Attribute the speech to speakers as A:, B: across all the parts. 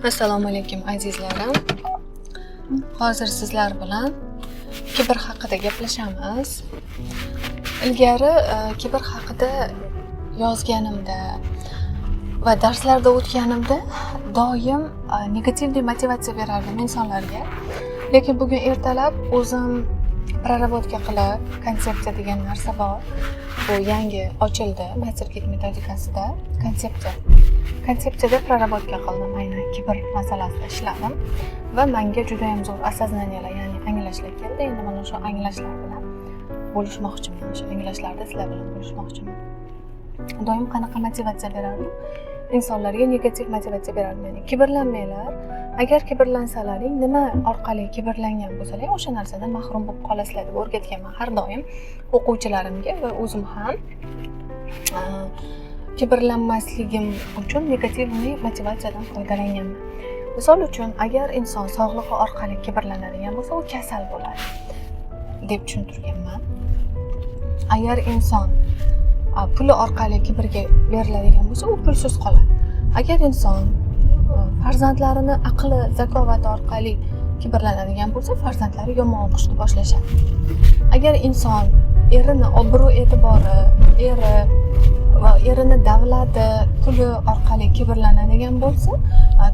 A: Assalomu alaykum, azizlarim. Hozir sizlar bilan kibr haqida gaplashamiz. Ilgari kibr haqida yozganimda va darslarda o'tganimda doim негативный motivatsiya berardim insonlarga. Lekin bugun ertalab o'zim проработка qilib, konsepsiya degan narsa bor. Bu yangi ochildi Master metodikasida konsepsiya. Konsepsiyada проработка qildim, aynan kibr masalasida ishladim va menga judayam zo'r осознания lar, ya'ni anglashlar keldi. Endi mana shu anglashlar bilan bo'lishmoqchiman. O'sha anglashlarni sizlar bilan bo'lishmoqchiman. Doim qanaqa motivatsiya berardim? Insonlarga negativ motivatsiya berardim. Ya'ni kibrlanmanglar. Agar kibrlansalaring, nima orqali kibrlangan bo'lsalaring, o'sha narsadan mahrum bo'lib qolasizlar deb o'rgatganman har doim o'quvchilarimga va o'zim ham kibrlanmasligim uchun негативный motivatsiyadan foydalanganman. Misol uchun, agar inson sog'lig'i orqali kibrlanadigan bo'lsa, u kasal bo'ladi deb tushuntirganman. Agar inson puli orqali kibrga beriladigan bo'lsa, u pulsiz qoladi. Agar inson farzandlarini aqli, zakovati orqali kibrlanadigan bo'lsa, farzandlari yomon o'qishni boshlashadi. Agar inson erini obro' e'tibori, eri va erini davlati, puli orqali kibrlanadigan bo'lsa,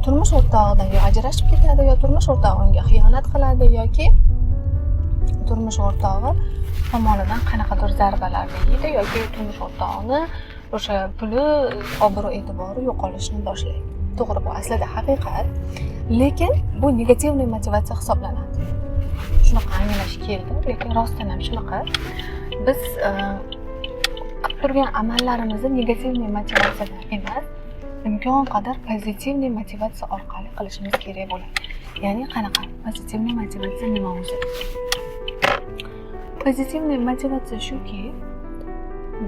A: turmush o'rtog'idan yo ajrashib ketadi, yo turmush o'rtog'i unga xiyonat qiladi yoki turmush o'rtog'i tomonidan qanaqadir zarbalarni yeydi yoki turmush o'rtog'ini o'sha puli, obro' e'tibori yo'qolishni boshlaydi. To'g'ri, bu aslida haqiqat, lekin bu негативный motivatsiya hisoblanadi. Shunaqa anglash keldi, lekin rostdan ham shunaqa. Biz qilib turgan amallarimizni негативный motivatsiyadan emas, imkon qadar позитивный motivatsiya orqali qilishimiz kerak bo'ladi. Ya'ni qanaqa? Позитивный motivatsiya nima o'zi? Позитивный motivatsiya shuki,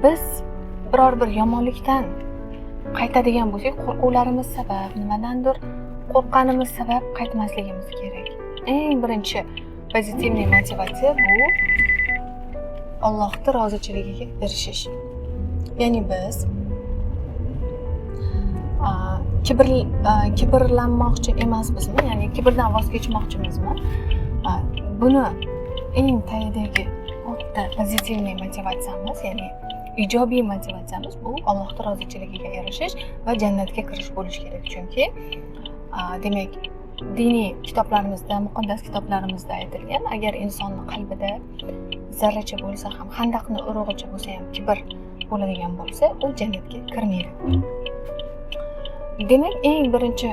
A: biz biror bir yomonlikdan qaytadigan bo'lsak, qo'rquvlarimiz sabab, nimadandir qo'rqqanimiz sabab qaytmasligimiz kerak. Eng birinchi позитивный motivatsiya bu Allohni rozichiligiga erishish. Ya'ni biz kibrlanmoqchi emasmizmi? Ya'ni kibrdan voz kechmoqchimizmi? Buni eng tagidagi katta позитивный motivatsiyamiz, ya'ni ijobiy motivatsiyamiz bu Allohni rozichiligiga erishish va jannatga kirish bo'lishi kerak. Chunki demak, diniy kitoblarimizda, muqaddas kitoblarimizda aytilgan, agar insonni qalbida zarracha bo'lsa ham, xandaqni urug'icha bo'lsa ham kibr bo'ladigan bo'lsa, u jannatga kirmaydi. Demak, eng birinchi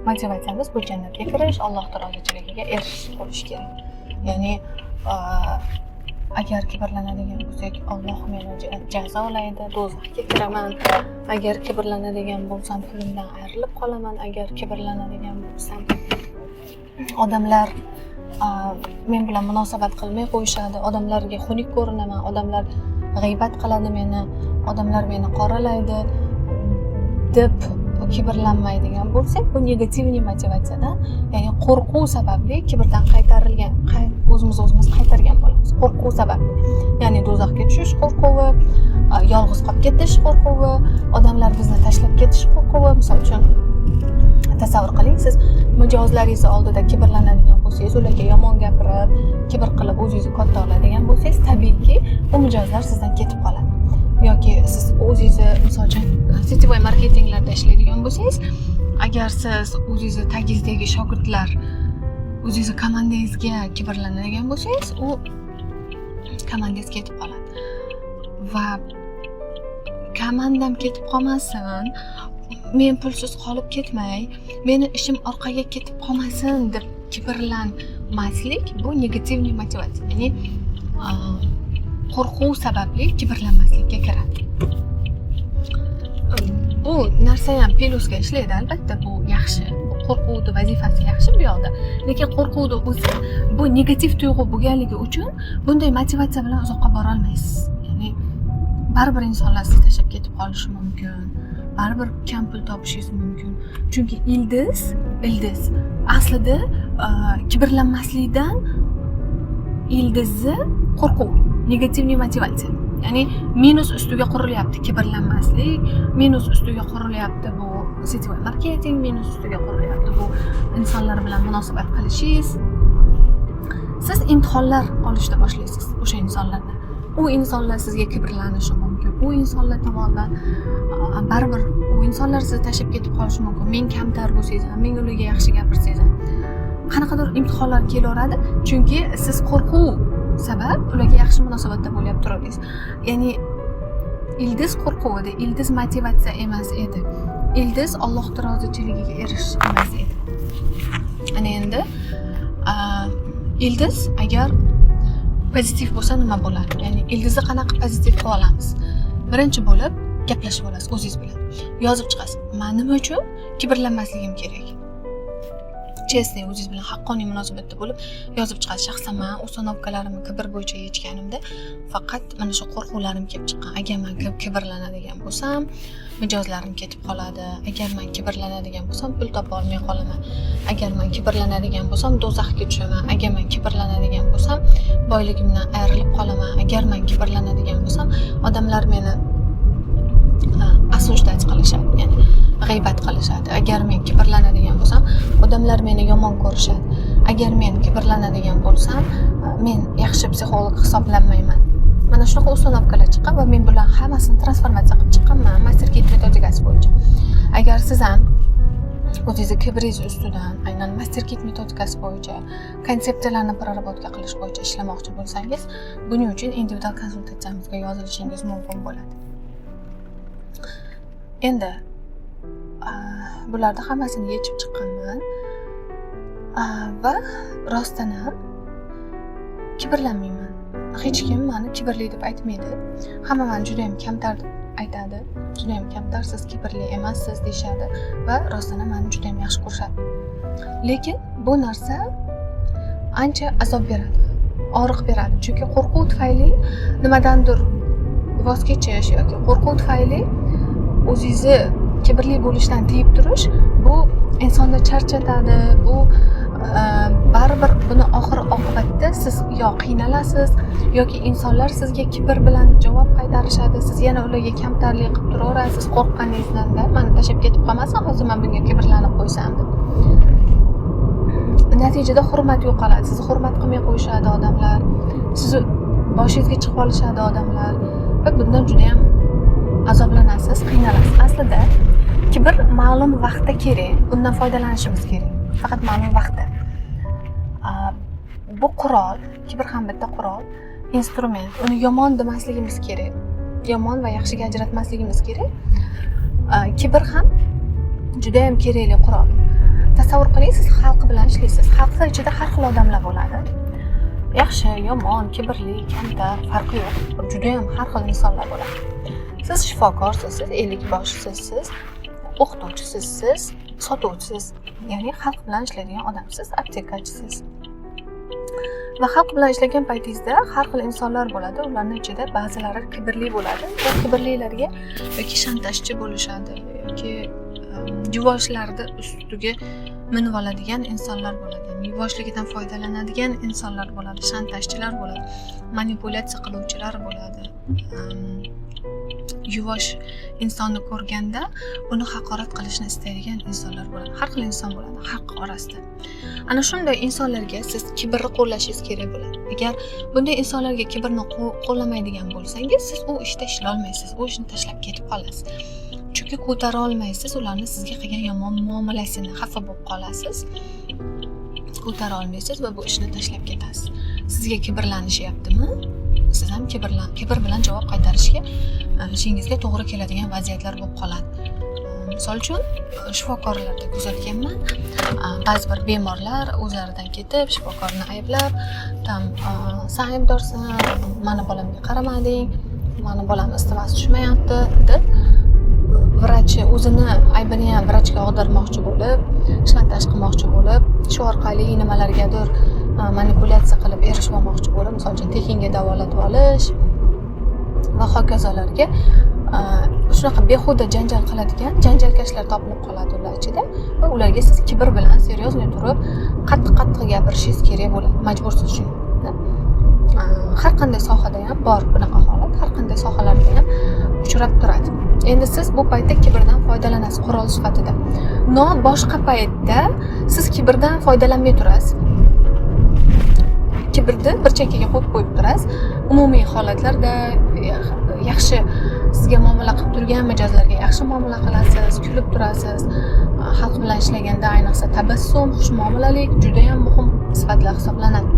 A: motivatsiyamiz bu jannatga kirish, Allohni rozichiligiga erishish bo'lishi kerak. Ya'ni agar kibrlanadigan bo'lsak, Alloh meni jazolaydi, do'zaxga kiraman. Agar kibrlanadigan bo'lsam, pulimdan ayrilib qolaman. Agar kibrlanadigan bo'lsam, odamlar men bilan munosabat qilmay qo'yishadi, odamlarga xunuk ko'rinaman, odamlar g'iybat qiladi meni, odamlar meni qoralaydi deb kibrlanmaydigan bo'lsak, bu негативный motivatsiyadan, ya'ni qo'rquv sababli kibrdan qaytarilgan, o'zimiz o'zimiz qaytargan bo'lamiz qo'rquv sababli. Ya'ni do'zaxga tushish qo'rquvi, yolg'iz qolib ketish qo'rquvi, odamlar bizni tashlab ketish qo'rquvi. Misol uchun, tasavvur qiling, siz mijozlaringizni oldida kibrlanadigan bo'lsangiz, ularga yomon gapirib, kibr qilib o'zingizni katta oladigan bo'lsangiz, tabiiyki, u mijozlar sizdan ketib qoladi. Yoki siz o'zingizni, misol uchun, сетевой marketinglarda ishlaydigan bo'lsangiz, agar siz o'zingizni tagingizdagi shogirdlar, o'zingizni komandangizga kibrlanadigan bo'lsangiz, u komandangiz ketib qoladi. Va komandam ketib qolmasin, men pulsiz qolib ketmay, meni ishim orqaga ketib qolmasin deb kibrlanmaslik bu негативный motivatsiya, ya'ni qo'rquv sababli kibrlanmaslikka kiradi. Bu narsa ham plyusga ishlaydi, albatta, bu yaxshi. Bu qo'rquvni vazifasi yaxshi bu yoqda, lekin qo'rquvni o'zi bu negativ tuyg'u bo'lganligi uchun bunday motivatsiya bilan uzoqqa borolmaysiz. Ya'ni baribir insonlar sizni tashlab ketib qolishi mumkin, baribir kam pul topishingiz mumkin, chunki ildiz aslida kibrlanmaslikdan ildizi qo'rquv, негативный motivatsiya, ya'ni minus ustiga qurilyapti kibrlanmaslik, minus ustiga qurilyapti bu сетевой marketing, minus ustiga qurilyapti bu. Insonlar bilan munosabat qilishingiz, siz imtihonlar olishni boshlaysiz o'sha insonlardan. U insonlar sizga kibrlanishi mumkin, u insonlar tomonidan baribir u insonlar sizni tashlab ketib qolishi mumkin. Men kamtar bo'lsangiz ham, men ularga yaxshi gapirsangiz ham, qanaqadir imtihonlar kelaveradi, chunki siz qo'rquv sabab ularga yaxshi munosabatda bo'lyapti turadingiz. Ya'ni ildiz qo'rquv edi, ildiz motivatsiya emas edi, ildiz Allohni rozichiligiga erishish emas edi. Ana endi ildiz agar pozitiv bo'lsa, nima bo'ladi? Ya'ni ildizni qanaqa pozitiv qila olamiz? Birinchi bo'lib gaplashib olasiz o'zingiz bilan, yozib chiqasiz: man nima uchun kibrlanmasligim kerak? Честный, o'zingiz bilan haqqoniy munosabatda bo'lib yozib chiqasiz. Shaxsan man установка larimni kibr bo'yicha yechganimda faqat mana shu qo'rquvlarim kelib chiqqan. Agar man kibrlanadigan bo'lsam, mijozlarim ketib qoladi. Agar man kibrlanadigan bo'lsam, pul topa olmay qolaman. Agar man kibrlanadigan bo'lsam, do'zaxga tushaman. Agar man kibrlanadigan bo'lsam, boyligimdan ayrilib qolaman. Agar man kibrlanadigan bo'lsam, odamlar meni осуждать qilishadi, ya'ni g'iybat qilishadi. Agar men kibrlanadigan bo'lsam, odamlar meni yomon ko'rishadi. Agar men kibrlanadigan bo'lsam, men yaxshi psixolog hisoblanmayman. Mana shunaqa установка lar chiqqan va men bularni hammasini transformatsiya qilib chiqqanman Master Kit metodikasi bo'yicha. Agar siz ham o'zingizni kibringiz ustidan aynan Master Kit metodikasi bo'yicha konsepsiyalarni проработка qilish bo'yicha ishlamoqchi bo'lsangiz, buning uchun individual konsultatsiyamizga yozilishingiz mumkin bo'ladi. Endi bularni hammasini yechib chiqqanman va rostdan ham kibrlanmayman. Hech kim mani kibrli deb aytmaydi, hamma mani judayam kamtar deb aytadi. Judayam kamtarsiz, kibrli emassiz, deyishadi va rostdan ham mani judayam yaxshi ko'rishadi. Lekin bu narsa ancha azob beradi, og'riq beradi, chunki qo'rquv tufayli nimadandir voz kechish yoki qo'rquv tufayli o'zingizni kibrli bo'lishdan tiyib turish, bu insonni charchatadi. Bu baribir buni oxir oqibatda siz yo qiynalasiz yoki insonlar sizga kibr bilan javob qaytarishadi. Siz yana ularga kamtarlik qilib turaverasiz qo'rqqaningizdan, mani tashlab ketib qolmasin hozir man bunga kibrlanib qo'ysam deb. Natijada hurmat yo'qoladi, sizni hurmat qilmay qo'yishadi odamlar, sizni boshingizga chiqib olishadi odamlar va bundan judayam azoblanasiz, qiynalasiz. Aslida kibr ma'lum vaqtda kerak, undan foydalanishimiz kerak faqat ma'lum vaqtda. Bu qurol, kibr ham bitta qurol, instrument. Uni yomon demasligimiz kerak, yomon va yaxshiga ajratmasligimiz kerak. Kibr ham judayam kerakli qurol. Tasavvur qiling, siz xalq bilan ishlaysiz. Xalqlar ichida har xil odamlar bo'ladi, yaxshi, yomon, kibrli, kamtar, farqi yo'q, judayam har xil insonlar bo'ladi. Siz shifokorsiz, siz ellikboshisiz, siz o'qituvchisiz, siz sotuvchisiz, ya'ni xalq bilan ishlaydigan odamsiz, aptekachisiz. Va xalq bilan ishlagan paytingizda har xil insonlar bo'ladi. Ularni ichida ba'zilari kibrli bo'ladi. Bu kibrlilarga yoki shantajchi bo'lishadi yoki yuvoshlarni ustiga minib oladigan insonlar bo'ladi, yuvoshligidan foydalanadigan insonlar bo'ladi, shantajchilar bo'ladi, manipulyatsiya qiluvchilar bo'ladi. Yuvosh insonni ko'rganda uni haqorat qilishni istaydigan insonlar bo'ladi. Har xil inson bo'ladi xalq orasida. Ana shunday insonlarga siz kibrni qo'llashingiz kerak bo'ladi. Agar bunday insonlarga kibrni qo'llamaydigan bo'lsangiz, siz u ishda ishlolmaysiz, u ishni tashlab ketib qolasiz, chunki ko'tara olmaysiz ularni sizga qilgan yomon muomalasini. Xafa bo'lib qolasiz, ko'tara olmaysiz va bu ishni tashlab ketasiz. Sizga kibrlanishyaptimi, siz ham kibr bilan javob qaytarishga ishingizga to'g'ri keladigan vaziyatlar bo'lib qoladi. Misol uchun, shifokorlarda kuzatganman, ba'zi bir bemorlar o'zlaridan ketib, shifokorni ayblab, там "San aybdorsan, mani bolamga qaramading, mani bolam isitmasi tushmayapti", deb vrach o'zini aybini ham vrachga og'dirmoqchi bo'lib, shantaj qilmoqchi bo'lib, shu orqali nimalargadir manipulyatsiya qilib erishib olmoqchi bo'lib, misol uchun, tekinga davolatib olish va hokazolarga shunaqa behuda janjal qiladigan janjalkashlar topilib qoladi ular ichida. Va ularga siz kibr bilan, серьезный turib, qattiq qattiq gapirishingiz kerak bo'ladi, majbursiz shunga. Har qanday sohada ham bor bunaqa holat, har qanday sohalarda ham. Uchrab turadi. Endi siz bu paytda kibrdan foydalanasiz qurol sifatida. Но boshqa paytda siz kibrdan foydalanmay turasiz. Kibrni bir chekkaga qo'yib qo'yib turasiz. Umumiy holatlarda yaxshi sizga muomala qilib turgan mijozlarga yaxshi muomala qilasiz, kulib turasiz. Xalq bilan ishlaganda, ayniqsa, tabassum, xushmuomalalik judayam muhim sifatlar hisoblanadi.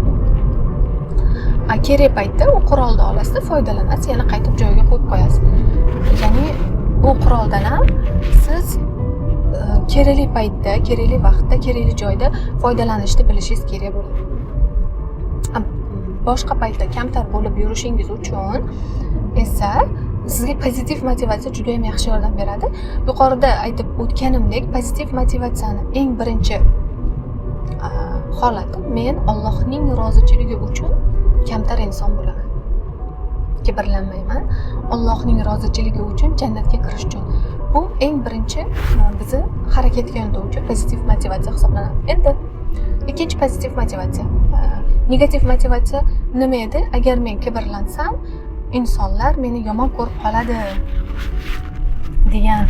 A: Kerak paytda u qurolni olasizda, foydalanasiz, yana qaytib joyiga qo'yib qo'yasiz. Ya'ni u quroldan ham siz kerakli paytda, kerakli vaqtda, kerakli joyda foydalanishni bilishingiz kerak bo'ladi. Boshqa paytda kamtar bo'lib yurishingiz uchun esa sizga pozitiv motivatsiya juda yam yaxshi yordam beradi. Yuqorida aytib o'tganimdek, pozitiv motivatsiyani eng birinchi holati: men Allohning rozichiligi uchun kamtar inson bo'laman, kibrlanmayman, Allohning rozichiligi uchun, jannatga kirish uchun. Bu eng birinchi bizni harakatga undovchi pozitiv motivatsiya hisoblanadi. Endi ikkinchi pozitiv motivatsiya. Negativ motivatsiya nima edi? Agar men kibrlansam, insonlar meni yomon ko'rib qoladi degan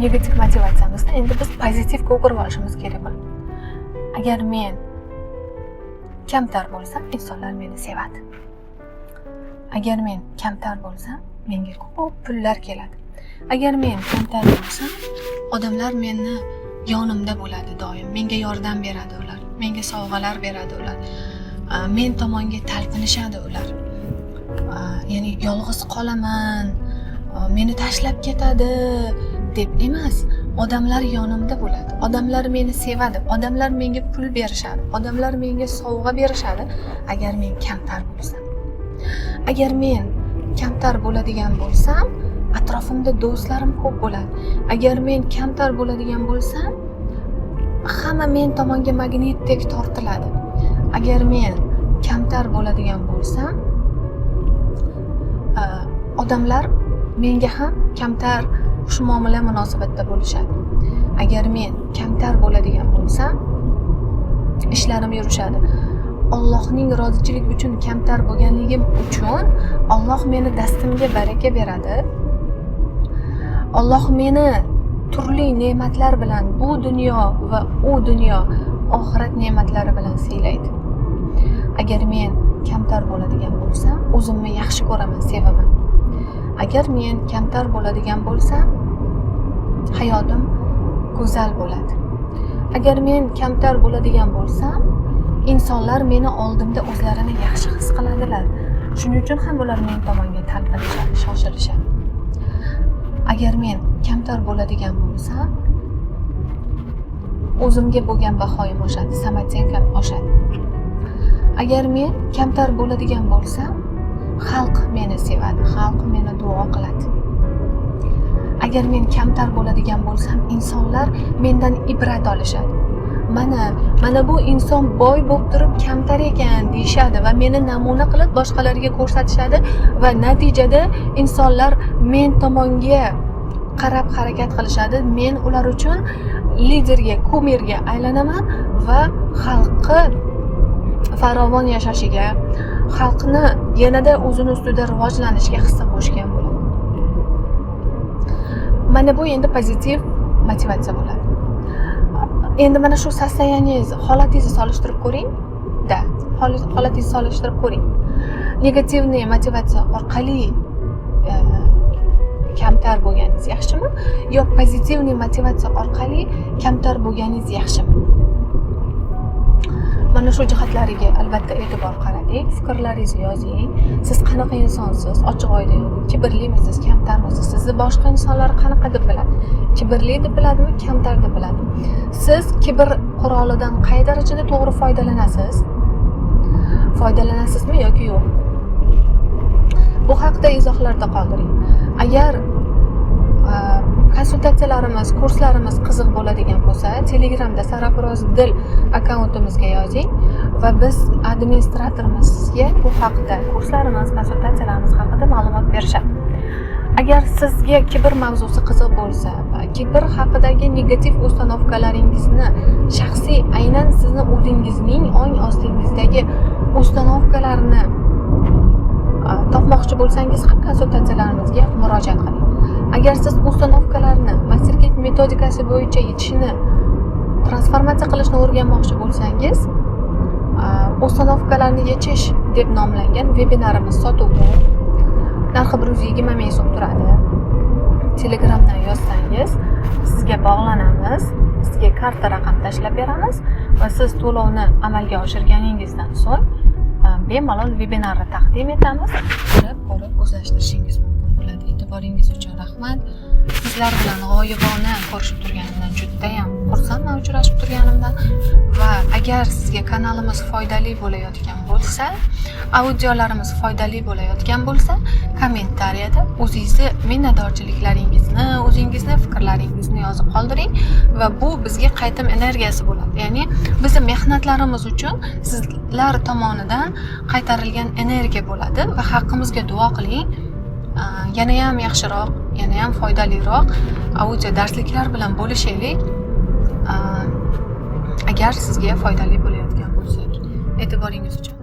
A: negativ motivatsiyamizni endi biz pozitivga o'girib olishimiz kerak bo'ladi. Agar men kamtar bo'lsam, insonlar meni sevadi. Agar men kamtar bo'lsam, menga ko'p pullar keladi. Agar men kamtar bo'lsam, odamlar meni yonimda bo'ladi doim, menga yordam beradi ular, menga sovg'alar beradi ular, men tomonga talpinishadi ular. Ya'ni yolg'iz qolaman, meni tashlab ketadi deb emas, odamlar yonimda bo'ladi, odamlar meni sevadi, odamlar menga pul berishadi, odamlar menga sovg'a berishadi agar men kamtar bo'lsam. Agar men kamtar bo'ladigan bo'lsam, atrofimda do'stlarim ko'p bo'ladi. Agar men kamtar bo'ladigan bo'lsam, hamma men tomonga magnitdek tortiladi. Agar men kamtar bo'ladigan bo'lsam, odamlar menga ham kamtar, xushmuomala munosabatda bo'lishadi. Agar men kamtar bo'ladigan bo'lsam, ishlarim yurishadi. Allohning rozichiligi uchun kamtar bo'lganligim uchun Alloh meni dastimga baraka beradi. Alloh meni turli ne'matlar bilan, bu dunyo va u dunyo, oxirat ne'matlari bilan siylaydi. Agar men kamtar bo'ladigan bo'lsam, o'zimni yaxshi ko'raman, sevaman. Agar men kamtar bo'ladigan bo'lsam, hayotim go'zal bo'ladi. Agar men kamtar bo'ladigan bo'lsam, insonlar meni oldimda o'zlarini yaxshi his qiladilar. Shuning uchun ham ular men tomonga talpinishadi, shoshilishadi. Agar men kamtar bo'ladigan bo'lsam, o'zimga bo'lgan bahoyim oshadi, самооценка m oshadi. Agar men kamtar bo'ladigan bo'lsam, xalq meni sevadi, xalq meni duo qiladi. Agar men kamtar bo'ladigan bo'lsam, insonlar mendan ibrat olishadi. Mana bu inson boy bo'lib turib kamtar ekan, deyishadi va meni namuna qilib boshqalarga ko'rsatishadi va natijada insonlar men tomonga qarab harakat qilishadi. Men ular uchun liderga, кумир ga aylanaman va xalqi farovon yashashiga, xalqni yanada o'zini ustida rivojlanishiga hissa qo'shgan bo'laman. Mana bu endi pozitiv motivatsiya bo'ladi. Endi mana shu состояние ngiz, holatingizni solishtirib ko'ring da, holatingizni solishtirib ko'ring. Негативный motivatsiya orqali kamtar bo'lganingiz yaxshimi yo позитивный motivatsiya orqali kamtar bo'lganingiz yaxshimi? Mana shu jihatlariga albatta e'tibor qarating, fikrlaringizni yozing. Siz qanaqa insonsiz, ochiq oydin? Kibrlimisiz, kamtarmisiz? Sizni boshqa insonlar qanaqa deb biladi? Kibrli deb biladimi, kamtar deb biladimi? Siz kibr qurolidan qay darajada to'g'ri foydalanasiz, foydalanasizmi yoki yo'q? Bu haqda izohlarda qoldiring. Agar konsultatsiyalarimiz, kurslarimiz qiziq bo'ladigan bo'lsa, Telegramda Sarafroz Dil akkauntimizga yozing va biz administratorimiz sizga bu haqda, kurslarimiz, konsultatsiyalarimiz haqida ma'lumot berishadi. Agar sizga kibr mavzusi qiziq bo'lsa va kibr haqidagi negativ установка laringizni, shaxsiy, aynan sizni o'zingizning ong ostingizdagi установка larni Topmoqchi bo'lsangiz ham konsultatsiyalarimizga murojaat qiling. Agar siz установка larni Masterkit metodikasi bo'yicha yechishni, transformatsiya qilishni o'rganmoqchi bo'lsangiz, "Установка larni yechish" deb nomlangan vebinarimiz sotuvda. Narxi 120 000 so'm turadi. Telegramdan yozsangiz, sizga bog'lanamiz, sizga karta raqam tashlab beramiz va siz to'lovni amalga oshirganingizdan so'ng bemalol vebinarni taqdim etamiz. Kirib ko'rib, o'zlashtirishingiz mumkin bo'ladi. E'tiboringiz uchun rahmat. Sizlar bilan g'oyibona ko'rishib turganimdan judayam xursandman, uchrashib turganimdan. Va agar sizga kanalimiz foydali bo'layotgan bo'lsa, audiolarimiz foydali bo'layotgan bo'lsa, kommentariyada o'zingizni minnatdorchiliklaringizni, o'zingizni fikrlaringizni yozib qoldiring va bu bizga qaytim energiyasi bo'ladi, ya'ni bizni mehnatlarimiz uchun sizlar tomonidan qaytarilgan energiya bo'ladi. Va haqqimizga duo qiling. Yanayam yaxshiroq, yanayam foydaliroq audio darsliklar bilan bo'lishaylik, agar sizga foydali bo'layotgan bo'lsak. E'tiboringiz uchun